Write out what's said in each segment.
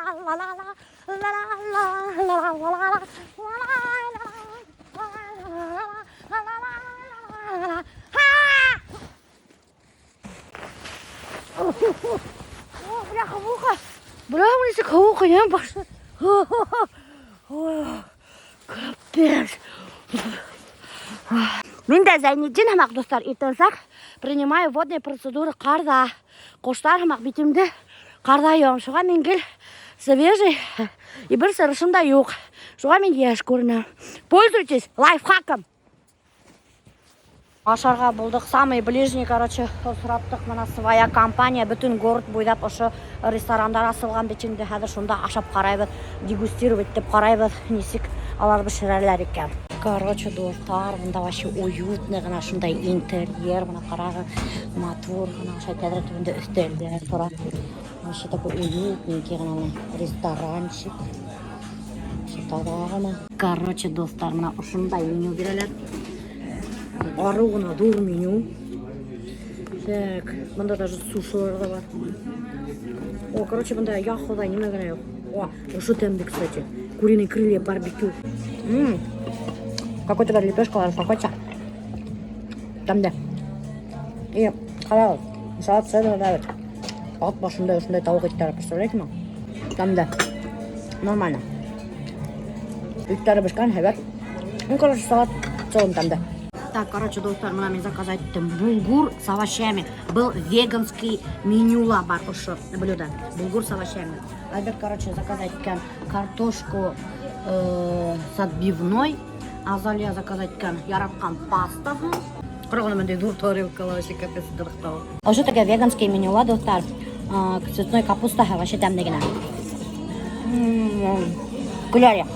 Ла ла ла ла ла ла ла ла ла ла ла. О, бляха, муха. Бля, нисек һыуыҡ инәм башы. Капец. Мин дә Зәйнетдин һымаҡ, дуҫтар, иртәнсәк принимаю водные процедуры ҡарҙа. Ҡоштар һымаҡ битемде ҡарҙа йыуам. Шуға мин гел свежий и бер сырышым да юҡ. Шуға мин йәш күренәм. Пользуйтесь лайфхаком. Ашарға булдыҡ. Самый ближний, короче, осраттыҡ. Бына «Своя компания». Бөтөн город буйлап ошо ресторандар асылған бит инде. Хәҙер шунда ашап ҡарайбыҙ, дегустировать итеп ҡарайбыҙ, нисек алар бешерәләр икән. Короче, дуҫтар, бында вообще уютный ғына шундай интерьер. Бына ҡарағыҙ, матур ғына ошо тәҙрә төбөндә өҫтәлдәр тора. Вообще такой уютненький ғына бына ресторанчик. Вообще таҙа ғына. Короче, дуҫтар, бына ошондай меню бирәләр. Арыу ғына ҙур меню. Так, бында даже сушилар ҙа бар. О, короче, бында я Хоҙай, нимә генә юҡ. О, ошо тәмле, кстати. Куриные крылья барбекю. Какой-то бер лепешкалар какой-то. Тәмле. И ҡарағыҙ, салат Цезарь да бит. Ат башындай ошондай тауыҡ иттәре, представляете ме? Тәмле. Нормально. Иттәре бешкән, һәйбәт. Ну, короче, салат в целом тәмле. Так, короче, дуҫтар, бына мин заказать иттем. Булгур с овощами. Был веганский менюла бар ошо блюдо. Булгур с овощами. Альберт, короче, заказать иткән картошку с отбивной. Азалия заказать иткән яратҡан пастаһын. Ҡарағыҙ, бындай ҙур тарелкала вообще капец ҡыҙыҡтау. Ошо такая веганский менюла, дуҫтар. Цветной капустаһы вообще тәмле генә. Көләр.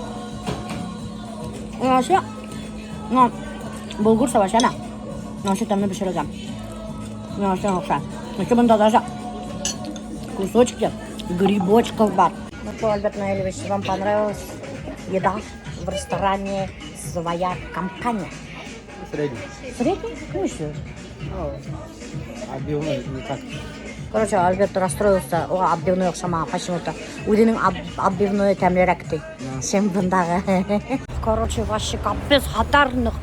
Вообще, ну, булгур с овощами. Вообще тәмле бешерелгән. Вообще оҡшай. Еще бында даже кусочки грибочков бар. Ну что, Альберт Наилевич, вам понравилась еда в ресторане «Своя компания»? Средний. Средний? Ну что? Ну, отбивной не так. Короче, Альберт расстроился. Уға отбивной оҡшамаған почему-то. Үҙенең отбивной тәмлерәк ти. Чем бындағы. Короче, вообще капец, хәтәр ныҡ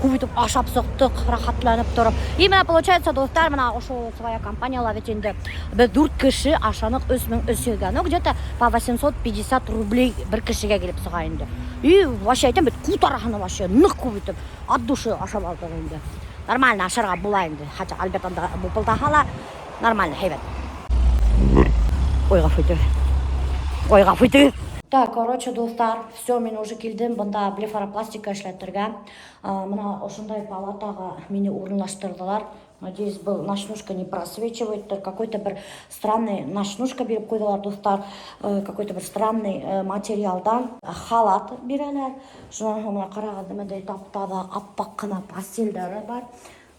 күп итеп ашап сыҡтыҡ, рәхәтләнеп тороп. И бына получается, дуҫтар, бына ошо «Своя компанияла» бит инде. Беҙ дүрт кеше ашаныҡ 3300-гә. Ну, где-то по 850 рублей бер кешегә килеп сыға инде. И вообще әйтәм бит, ҡот араһына вообще ныҡ күп итеп от души ашап алдыҡ инде. Нормально ашарға була инде. Хотя Альберт анда бупылдаһа ла, нормально, һәйбәт. Ой, ғәфү итегеҙ. Ой, ғәфү итегеҙ. Так, короче, дуҫтар, все, мин уже килдем бында блефаропластика эшләтергә. Бына ошондай палатаға мине урынлаштырҙылар. Надеюсь, был ночнушка не просвечивает. Какой-то бер странный ночнушка биреп ҡуйҙылар, дуҫтар. Какой-то бер странный материалдан халат бирәләр. Шунан һуң бына ҡарағыҙ, бындай тап-таҙа аппаҡ ҡына постельдәре бар.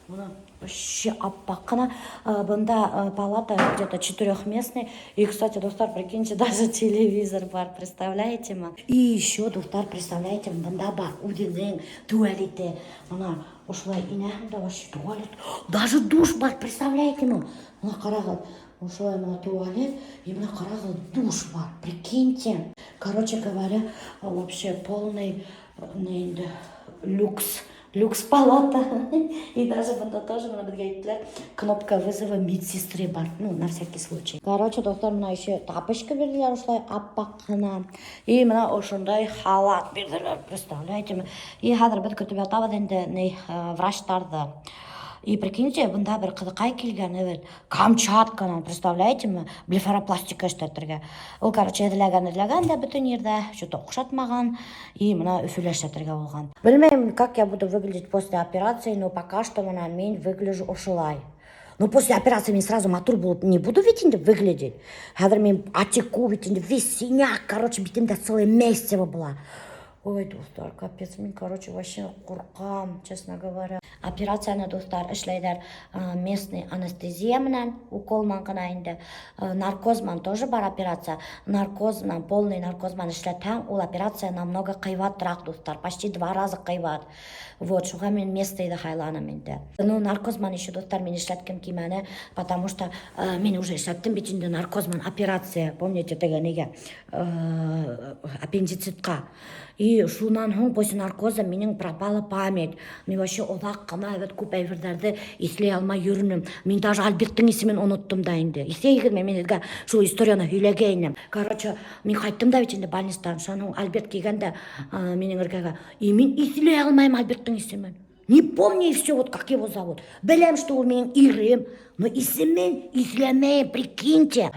Бына вообще аппаҡ ҡына. Бында палата где-то четырехместный. И, кстати, дуҫтар, прикиньте, даже телевизор бар, представляете ме? И еще, дуҫтар, представляете, бында бар үҙенең туалеты. Бына ошолай инәһең дә вообще туалет. Даже душ бар, представляете ме? Бына ҡарағыҙ, ошолай бына туалет, и бына ҡарағыҙ, душ бар, прикиньте. Короче говоря, вообще полный ни инде, люкс. Люкс палата. И даже бында тоже бына беҙгә әйттеләр, кнопка вызова медсестры бар. Ну, на всякий случай. Короче, дуҫтар, бына еще тапочка бирҙеләр ошолай аппаҡ ҡына. И бына ошондай халат бирҙеләр, представляете ме? И хәҙер беҙ көтөп ятабыҙ инде ни, врачтарҙы. И прикиньте, бында бер ҡыҙыҡай килгән, evet, Камчатканан, представляете ме, блефаропластика эшләтергә. Ул, короче, эҙләгән, эҙләгән дә бөтөн ерҙә, что-то оҡшатмаған, и бына Өфөлә эшләтергә булған. Белмәйем, как я буду выглядеть после операции, но пока что бына мин выгляжу ошолай. Ну, после операции мин сразу матур булып не буду ведь инде выглядеть. Хәҙер мин отеку ведь инде, весь синяк, короче, битемдә целое месиво була. Ой, дуҫтар, капец, мин, короче, вообще ҡурҡам, честно говоря. Операцияны, дуҫтар, эшләйҙәр местный анестезия менән, укол менән генә инде. Наркоз менән тоже бар операция. Наркоз менән, полный наркоз менән эшләтһәң, ул операция намного ҡыйбатыраҡ, дуҫтар, почти два раза ҡыйбат. Вот, шуға мин местныйҙы һайланым инде. Ну, наркоз менән еще, дуҫтар, мин эшләткем килмәне, потому что мин уже эшләттем бит инде наркоз менән операция, помните, теге нигә, аппендицитҡа. И шунан һуң после наркоза минең пропала память. Мин вообще оҙаҡ ҡына бит күп әйберҙәрҙе иҫләй алмай йөрөнөм. Мин даже Альберттың исемен оноттом да инде. Иҫләйһегеҙме, мин һеҙгә шул историяны һөйләгәйнем. Короче, мин ҡайттым да бит инде больництан. Шунан һуң Альберт килгән дә минең эргәгә. И мин иҫләй алмайым Альберттың исемен. Не помню и все, вот как его зовут. Беләм, что ул минең ирем, но исемен иҫләмәйем, прикиньте.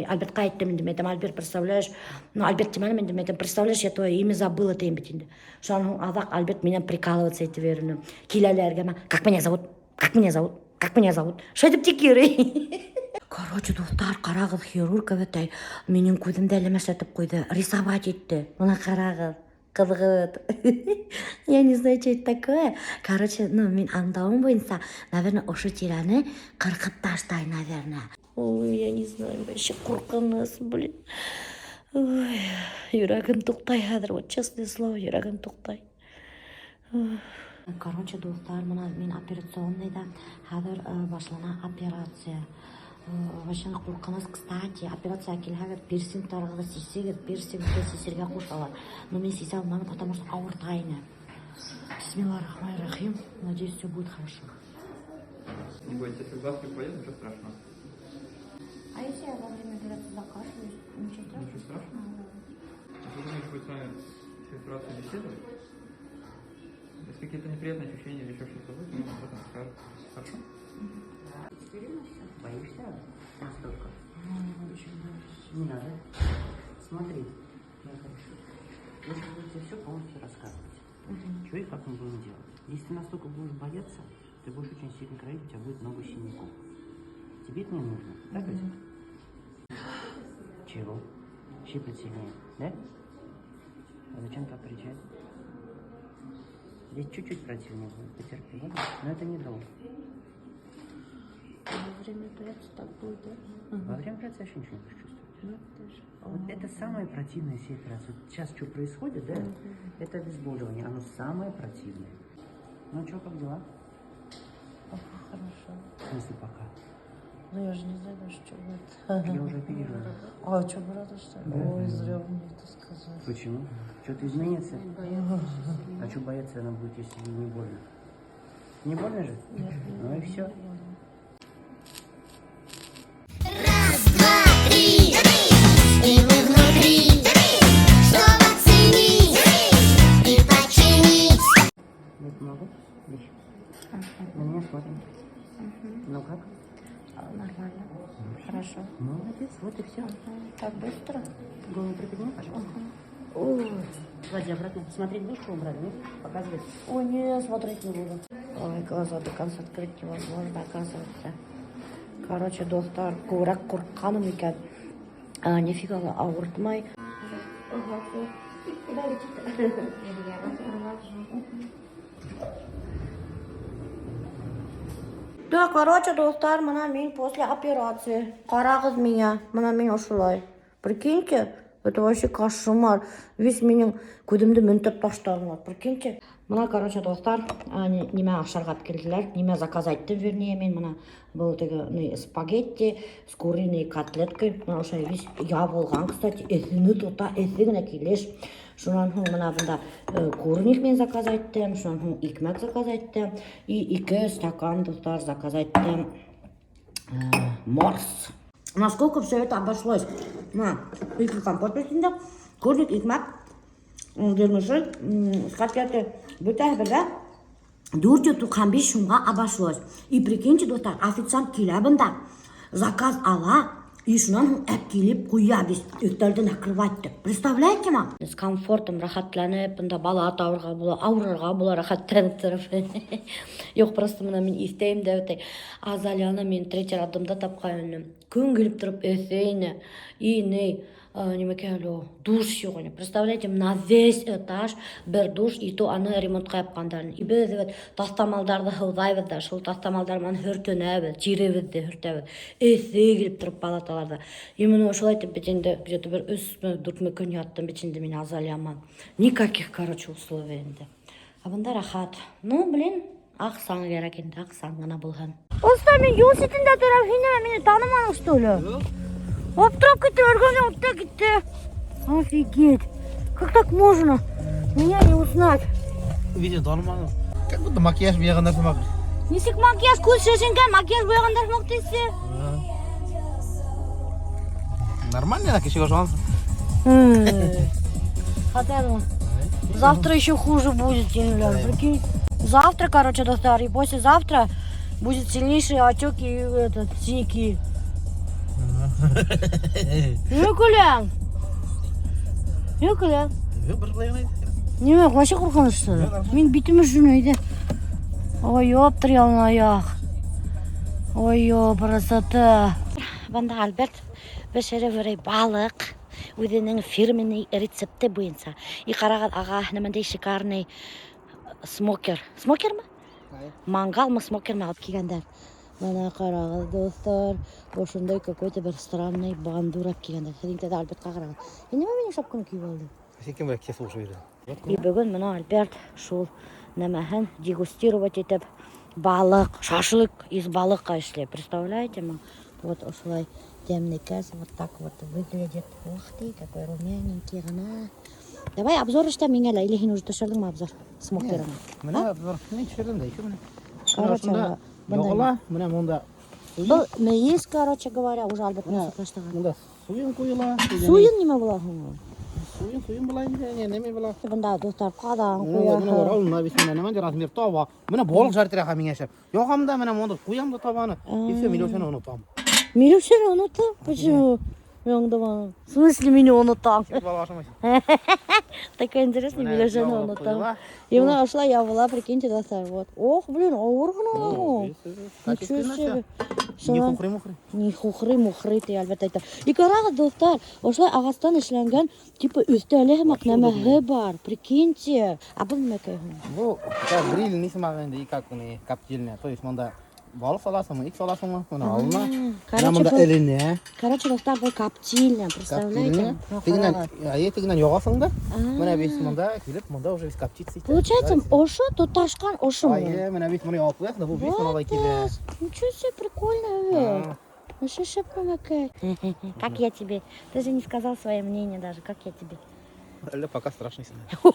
Альбертҡа әйттем инде, мин әйтәм, Альберт, представляешь, ну, Альберт тимәнем инде, мин әйтәм, представляешь, я твое имя забыла, тием бит инде. Шунан һуң аҙаҡ Альберт минән прикалываться итеп йөрөнө. Килә эргәмә, как меня зовут, как меня зовут, как меня зовут. Шулай итеп тик йөрөй. Короче, дуҫтар, ҡарағыҙ, хирург әбәтәй минең күҙемде әле эшләтеп ҡуйҙы, рисовать итте. Бына ҡарағыҙ. Ҡыҙғылт. Я не знаю, что это такое. Короче, ну, мин аңлауым буйынса, наверное, ошо тирәне ҡырҡып ташлай, наверное. Ой, я не знаю, вообще ҡурҡыныс, блин. Ой, йөрәгем туҡтай хәҙер, вот честное слово, йөрәгем туҡтай. Ой. Короче, дуҫтар, бына мин операционныйҙа хәҙер башлана операция. Вообще ҡурҡыныс, кстати, операция килһәгеҙ, пирсингтарығыҙҙы сисегеҙ, пирсингты сисергә ҡушалар. Но мин сисә алманым, потому что ауырта ине. Бисмиллахиррахманиррахим. Надеюсь, все будет хорошо. Не бойтесь, если глазки упадет, ничего страшного. А если я во время операции закашляюсь, ничего страшного? Ничего страшного. Если думаешь, будет с вами всю операцию беседовать, если какие-то неприятные ощущения или еще что-то будет, мы вам об этом скажем. Хорошо? Боишься настолько? Ну, очень боюсь. Не надо. Смотри, моя хорошая. Я сейчас буду тебе все полностью рассказывать. Что и как мы будем делать. Если ты настолько будешь бояться, ты будешь очень сильно кровить, у тебя будет много синяков. Тебе это не нужно, так ведь? Чего? Щиплет сильнее, да? А зачем так кричать? Здесь чуть-чуть противнее будет, потерпи, ладно? Но это недолго. Во время операции так будет, да? Во время операции вообще ничего не будешь чувствовать. Ну, тоже. Вот это самое противное всей операции. Вот сейчас что происходит, да? Это обезболивание, оно самое противное. Ну что, как дела? Пока хорошо. В смысле пока? Ну я же не знаю даже, что будет. Я уже оперировал. А, что, правда, что ли? Да. Ой, зря вы мне это сказали. Почему? Что-то изменится? А что бояться она будет, если ей не больно? Не больно же? Нет, не Ну и все. Раз, два, три, и мы внутри, чтобы оценить и починить. Я помогу? Лечь. На меня смотрим. Ну как? Нормально. Хорошо. Молодец, вот и все. Так быстро? Голову приподними, пожалуйста. Ой. Клади обратно. Смотреть будешь, что убрали? Нет? Показывать? Ой, не, смотреть не буду. Ой, глаза до конца открыть невозможно, оказывается. Короче, дуҫтар, күберәк ҡурҡҡаным икән. А, нифига ла ауыртмай. Ага, всё. Куда летит? Я вас провожу. Да, короче, дуҫтар, бына мин после операции. Ҡарағыҙ миңә, бына мин ошолай. Прикиньте, это вообще кошмар. Весь минең күҙемде мөнтәп ташланылар. Прикиньте. Бына, короче, дуҫтар, нимә ашарға алып килделәр. Нимә заказ иттем, вернее, мин бына был теге ни, спагетти с куриной котлеткой. Бына ошолай весь ябылған, кстати, эҫене тота, эҫе генә килеш. Шунан һуң бына бында курник мин заказ иттем, шунан һуң икмәк заказ иттем. И ике стакан, дуҫтар, заказ иттем. Морс. Насколько все это обошлось? На, ике компот өҫтөндә, курник, икмәк, вермишель, котлеты. Бөтәһе бергә 495 һумға обошлось. И прикиньте, дуҫтар, официант килә бында, заказ ала, и шунан һуң әп килеп ҡуя бит өҫтәлде накрывать итеп. Представляете ма? С комфортом рәхәтләнеп, бында бала табырға була, ауырырға була рәхәтләнеп тороп. Юҡ, просто бына мин иҫтәйем дә үтәй. Азалияны мин третий роддомда тапҡайным. Көн килеп тороп эҫе ине. И ни, Нимәкәй әле ул? Душ юҡ ине. Представляете, на весь этаж бер душ, и то аны ремонтҡа япҡандар. И беҙ бит таҫтамалдарҙы һыуҙайбыҙ ҙа, шул таҫтамалдар менән һөртөнәбеҙ, тиребеҙҙе һөртәбеҙ. Эҫе килеп тороп палаталарҙа. И мына ошолай итеп бит инде где-то бер 3-ме, 4-ме көн яттым бит инде мин Азалияман. Никаких, короче, условий инде. Ә бында рәхәт. Ну, блин, аҡсаң кәрәк инде, аҡсаң ғына булһын. Оста, мин юл ситендә торам, һин нимә мине таныманың, что ли? Аптырап киттем, эргәмдән үтте китте. Офигеть. Как так можно? Меня не узнать. Видео таныманым. Как будто макияж буяғандар һымаҡ. Нисек макияж, күҙ шешенгән, макияж буяғандар һымаҡ тисе. Нормально, да, кешегә оҡшағанһың. Хотя завтра еще хуже будет, Тинлер, прикинь. Завтра, короче, дуҫтар, и послезавтра будет сильнейшие отеки и этот, синяки. Нимә көләң? Нимә көләң? Юҡ, бер былай ғына әйтә. Нимә, вообще ҡурҡыныс, что ли? Мин битем өсөн әйҙә. Ой, ёптыр аяҡ. Ой, красота. Бында Альберт бешереп йөрөй балыҡ үҙенең фирменный рецепты буйынса. И ҡарағыҙ, аға, нимәндәй шикарный смокер. Смокермы? Мангалмы, смокермы алып килгәндәр. Бына ҡарағыҙ, дуҫтар, ошондай какой-то бер странный бандур алып килгәндәр. Һеҙ инде Альбертҡа ҡарағыҙ. Һин нимә минең шапканы кейеп алдың? Һин кем белән кесә ушып йөрөй? И бөгөн бына Альберт шул нәмәһен дегустировать итеп балыҡ, шашлык из балыҡа эшләй. Представляете ма? Вот ошолай тәмлекәс, вот так вот выглядит. Ух ты, какой румяненький ғына. Давай обзор эшлә миңә лә, или һин уже төшөрҙөңмө обзор смокерыңа? Бына обзор. Мин төшөрҙөм дә, ике бына. Короче, Ошонда бында яғыла, бына монда Был мейес, короче говоря, уже Альберт Бына башлаған. монда суйын ҡуйыла. Суйын нимә була һуң ул? Суйын, суйын була инде, не, нәмә була? Бында дуҫтар ҡаҙан Бына ҡуяһы. алына бит менә нәмә размер таба. Бына балыҡ жарить миңә шәп. Яғам да менә монда ҡуям да табаны. И все, Миләүшәне онотам. Миләүшәне онотам? Почему? Мин аңламаным. В смысле мине онотам? Син балыҡ ашамайһың. Такая интересная, Бына Миләүшәне ябылып онотам. ҡуйыла. И бына ошолай ябыла, прикиньте, дуҫтар, вот. Ох, блин, ауыр ғына ул. Ничего себе. Не Шунан хухры-мухры. Не хухры-мухры ти әлбиттә әйтә. И ҡарағыҙ, дуҫтар, ошолай ағастан эшләнгән, типа өҫтәле һымаҡ нәмәһе бар, прикиньте. А был нимәкәй һуң? Был гриль ни һымаҡ инде, и как ни коптильня. То есть монда балыҡ саласыңмы, ит саласыңмы, бына алына. Бына Короче, монда был, эленә. короче, дуҫтар, был коптильня, представляете? Коптильня. Бына Тегенән, ҡарағыҙ. әйе, тегенән яғасың да. А. Бына бит монда килеп, монда уже весь коптиться итә. Получается, ошо тоташҡан ошо. Әйе, бына бит моны алып ҡуяһың да, был бит алай килә. Ничего себе, прикольно. Вообще шәп нәмәкәй. Как я тебе? Ты же не сказал свое мнение даже, как я тебе? Әле пока страшный һин.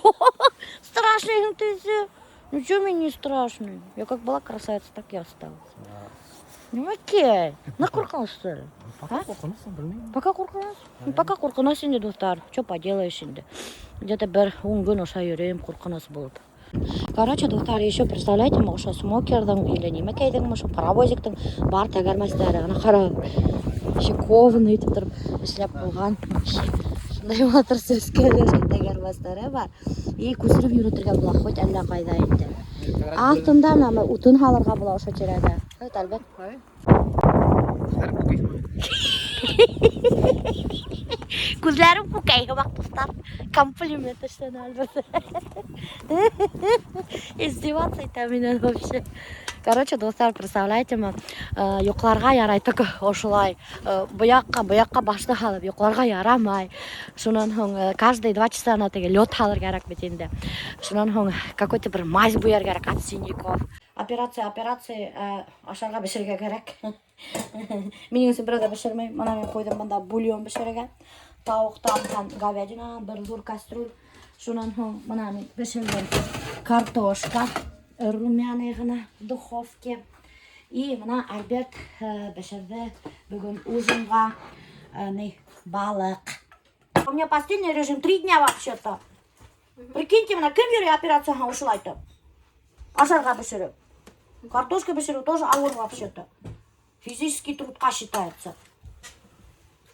Страшный ну ты все. Ну что мне не страшный? Я как была красавица, так и осталась. Ну окей. На ҡурҡыныс, что ли? Пока ҡурҡынысың, белмәйем. Пока ҡурҡыныс. Ну, пока ҡурҡыныс инде, дуҫтар. Что поделаешь инде. Где-то бер 10 көн ошо йөрөйөм ҡурҡыныс булып. Короче, дуҫтар, еще представляете, ошо смокерҙың или нимәкәйҙең, ошо паровозиктың бар тәгәрмәстәре. Ана ҡарағыҙ. Еще кованый итеп тороп эшләп ҡуйған. Шундай матур сәскәләр тәгәрмәстәре бар. И күсереп йөрөтөргә була, хоть әллә ҡайҙа инде. Аҫтында бына утын һалырға була ошо тирәгә. Evet, Альберт. Күҙҙәрем күкәй. Күҙҙәрем күкәй һымаҡ, дуҫтар. Комплимент эшләне Альберт. Издеваться итә минән вообще. Короче, дуҫтар, представляете ме, йоҡларға ярай, только ошолай. Быяҡҡа башты һалып, йоҡларға ярамай. Шунан һуң каждые 2 часа ана теге лед һалыр кәрәк бит инде. Шунан һуң какой-то бер мазь буяр кәрәк от синяков. Операция, операция, ашарға бешерергә кәрәк. Минең өсөн берәү ҙә бешермәй. Бына мин ҡуйҙым бында бульон бешерергә. Тауыҡтан һәм говядина, бер ҙур кастрюль. Шунан һуң бына мин бешерҙем картошка румяный ғына в духовке. И бына Альберт бешерҙе бөгөн ужинға ни, балыҡ. У меня постельный режим 3 дня вообще-то. Прикиньте, бына кем йөрөй операцияға ошолайтып? Ашарға бешереп. Картошка бешереү тоже ауыр вообще-то. Физический трудҡа считается.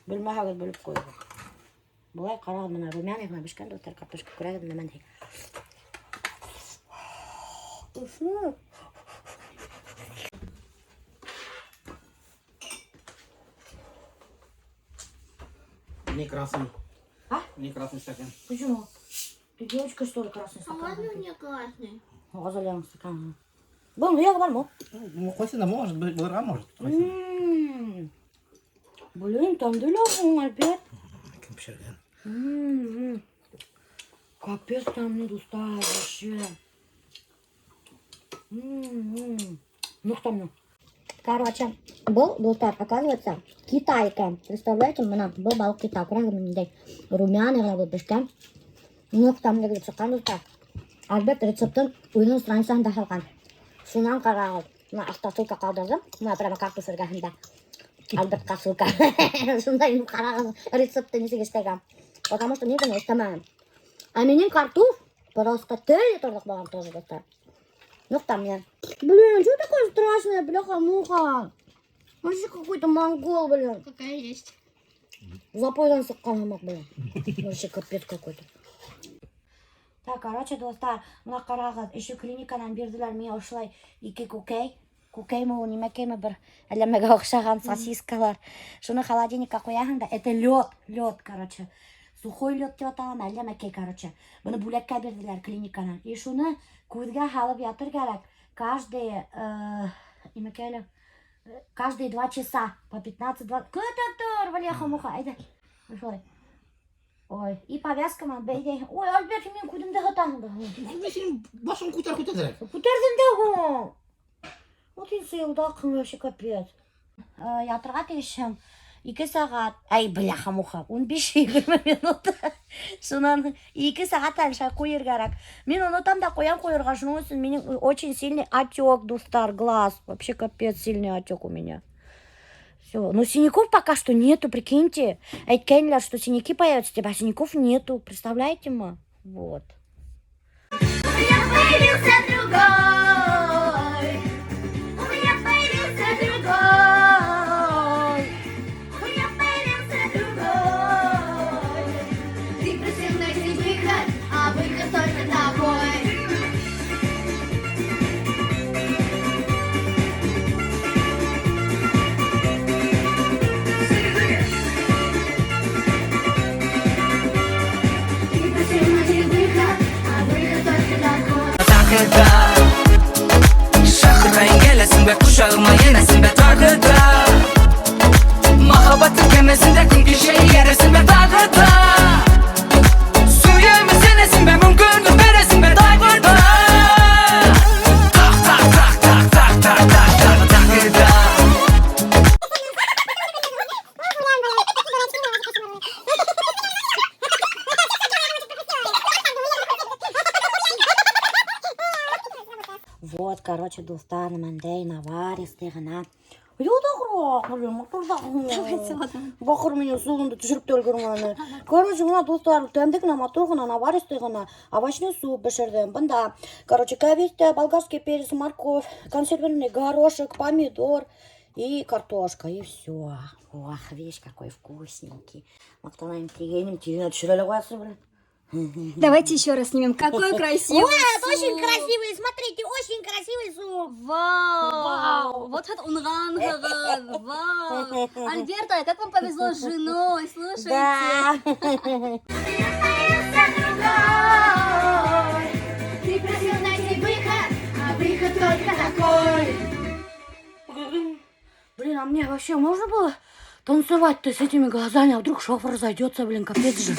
Белмәһәгеҙ, белеп ҡуйығыҙ. Былай ҡарағыҙ, бына румяный ғына бешкән, дуҫтар, картошка күрәгеҙ, нәмәндәй. Өфө. Не красный. А? Не красный стакан. Почему? Ты девочка, что ли, красный А стакан? можно мне классный? Ғазалияның стаканы. Бының һөйәге бармы? Ну, ҡуйһын да, может быть, булырға может. Ҡуйһын. Блин, тәмле лә һуң, Альберт. Кем бешергән? Капец тәмле, дуҫтар, вообще. Ныҡ тәмле. Короче, был, дуҫтар, оказывается, кита икән. Представляете, бына был балыҡ кита. Күрәһегеҙме, ниндәй румяный ғына булып бешкән. Ныҡ тәмле килеп сыҡҡан, дуҫтар. Альберт рецептын үҙенең страницаһында һалған. Шунан ҡарағыҙ. Бына аҫта ссылка ҡалдырҙым. Бына прямо кактус эргәһендә. Альбертҡа ссылка. Шунда инеп ҡарағыҙ рецептты нисек эшләгән. Потому что мин быны эшләмәнем. А минең картуф просто тел йоторлоҡ булған тоже, дуҫтар. Ныҡ тәмле. Блин, что такое страшное, бляха-муха? Вообще какой-то монгол, блин. Какая есть. Запойҙан сыҡҡан һымаҡ, блин. Вообще капец какой-то. Так, короче, дуҫтар, бына ҡарағыҙ, еще клиниканан бирҙеләр миңә ошолай ике күкәй. Күкәйме ул, нимәкәйме бер әлләмәгә оҡшаған сосискалар. Шуны холодильникка ҡуяһың да, это лед, лед, короче. Сухой лед тип аталамы, әлләмәкәй, короче. Быны бүләккә бирҙеләр клиниканан. И шуны күҙгә һалып ятыр кәрәк. Каждые, нимәкәй әле, каждые 2 часа по 15-20. Көтөп тор, бляха-муха, әйҙә. Ошолай. Ой, и повязка менән бәйләй. Ой, Альберт, мин күҙемде һытаһың да. Мин һинең башың күтәр күтәрҙерәк. Күтәрҙем дә һуң. Вот һин сыйылдаҡһың вообще капец. Ятырға тейешһең. 2 сәғәт. Ай, бляха-муха. 15-20 минут. Шунан 2 сәғәт әле шулай ҡуйыр кәрәк. Мин онотам да ҡуям ҡуйырға. Шуның өсөн минең очень сильный отек, дуҫтар, глаз. Вообще капец сильный отек у меня. Все. Но синяков пока что нету, прикиньте. Әйткәйнеләр, что синяки появятся, типа, а синяков нету. Представляете ме? Вот. У меня появился другой. У меня появился другой. У меня появился другой. Ты просил найти выход, а выход только такой. Ты просил найти выход, а выход только такой. Тағы да шақырайын, келесің бе, құшағыма енесің бе тағы да? Махаббаттың кемесінде күн кеше ересің бе тағы да? Сүйемін, сенесің бе, мүмкіндік бересің бе тағы да? Так, так, так, так, так, так, так, так, тағы да. Вот, короче, дуҫтар, бындай наваристый ғына. Йылдағыраҡ, блин, матурҙаҡ. Бахыр минең суымды төшөрөп тә өлгөрмәне. Короче, бына, дуҫтар, тәмле генә, матур ғына, наваристый ғына овощной суп бешерҙем. Бында, короче, кәбеҫтә, болгарский перец, морковь, консервированный горошек, помидор и картошка, и все. Ох, видишь, какой вкусненький. Маҡтанайым тигәйнем, тиҙ генә төшөрә лә ҡуяһың, блин. Давайте еще раз снимем. Какой красивый Ой, это очень суп. Красивый, смотрите, очень красивый суп. Вау! Вау. Вот это уңғанһығыҙ! Вау! Альберта, как вам повезло с женой, слушайте. Да. Появился другой. Ты просил найти выход, а выход только такой. Блин, а мне вообще можно было танцевать-то с этими глазами? А вдруг шов разойдется, блин, капец же.